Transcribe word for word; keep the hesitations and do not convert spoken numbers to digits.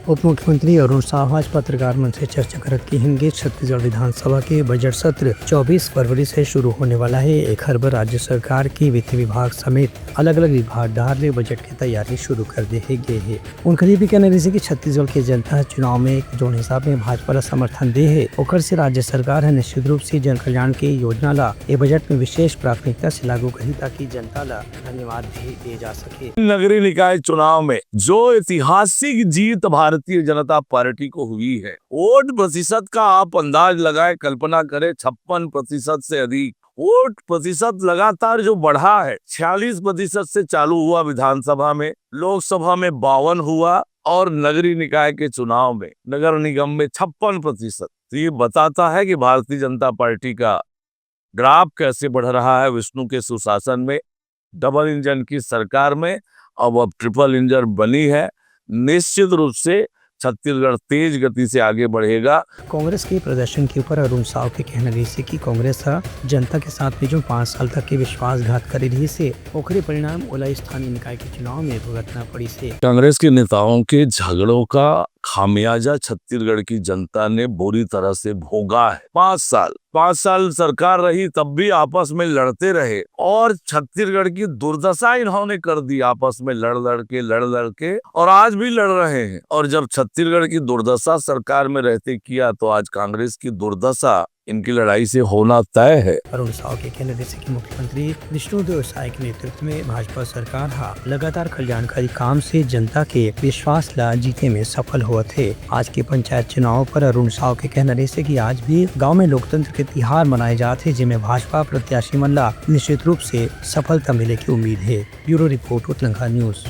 उप मुख्यमंत्री अरुण साव आज पत्रकार मन से चर्चा करत किहिन कि छत्तीसगढ़ विधानसभा के बजट सत्र चौबीस फरवरी से शुरू होने वाला हे। एखर बर राज्य सरकार के वित्त विभाग समेत अलग-अलग विभाग डहार ले बजट के तैयारी शुरू कर दे हे गे हे। उनकर ये भी कहना रहिसे कि छत्तीसगढ़ के जनता ह चुनाव में जोन हिसाब में भाजपा ला समर्थन दे हे, ओकर से राज्य सरकार ह निश्चित रूप से जन कल्याण के योजना ला ए बजट में विशेष प्राथमिकता से लागू करही, ताकि जनता ला धन्यवाद भी दिए जा सके। नगरीय निकाय चुनाव में जो ऐतिहासिक जीत भारतीय जनता पार्टी को हुई है, वोट प्रतिशत का आप अंदाज लगाएं, कल्पना करें, छप्पन प्रतिशत से अधिक वोट प्रतिशत लगातार जो बढ़ा है, छियालीस प्रतिशत से चालू हुआ विधानसभा में, लोकसभा में बावन हुआ और नगरीय निकाय के चुनाव में, नगर निगम में छप्पन प्रतिशत। तो ये बताता है कि भारतीय जनता पार्टी का ग्राफ कैसे बढ़ रहा है विष्णु के सुशासन में, डबल इंजन की सरकार में। अब अब ट्रिपल इंजन बनी है, निश्चित रूप से छत्तीसगढ़ तेज गति से आगे बढ़ेगा। कांग्रेस के प्रदर्शन के ऊपर अरुण साव के कहना रहिसे कि कांग्रेस ह जनता के साथ में जो पाँच साल तक के विश्वासघात करे रहिसे, ओकरे परिणाम ओला स्थानीय निकाय के चुनाव में भुगतना पड़िसे। कांग्रेस के नेताओं के झगड़ों का खामियाजा छत्तीसगढ़ की जनता ने बुरी तरह से भोगा है। पाँच साल, पाँच साल सरकार रही, तब भी आपस में लड़ते रहे और छत्तीसगढ़ की दुर्दशा इन्होंने कर दी, आपस में लड़ लड़ के, लड़ लड़ के, और आज भी लड़ रहे हैं। और जब छत्तीसगढ़ की दुर्दशा सरकार में रहते किया, तो आज कांग्रेस की दुर्दशा इनकी लड़ाई से होना तय है। अरुण साव के कहना रहिसे कि मुख्यमंत्री विष्णुदेव साय के नेतृत्व में भाजपा सरकार ह लगातार कल्याणकारी काम से जनता के विश्वास ला जीते में सफल होवत हे। आज के पंचायत चुनाव पर अरुण साव के कहना रहिसे कि आज भी गांव में लोकतंत्र के तिहार मनाए जात हे, जेमे भाजपा प्रत्याशी मन ला निश्चित रूप से सफलता मिले के उम्मीद हे। Bureau report, Utlangha news.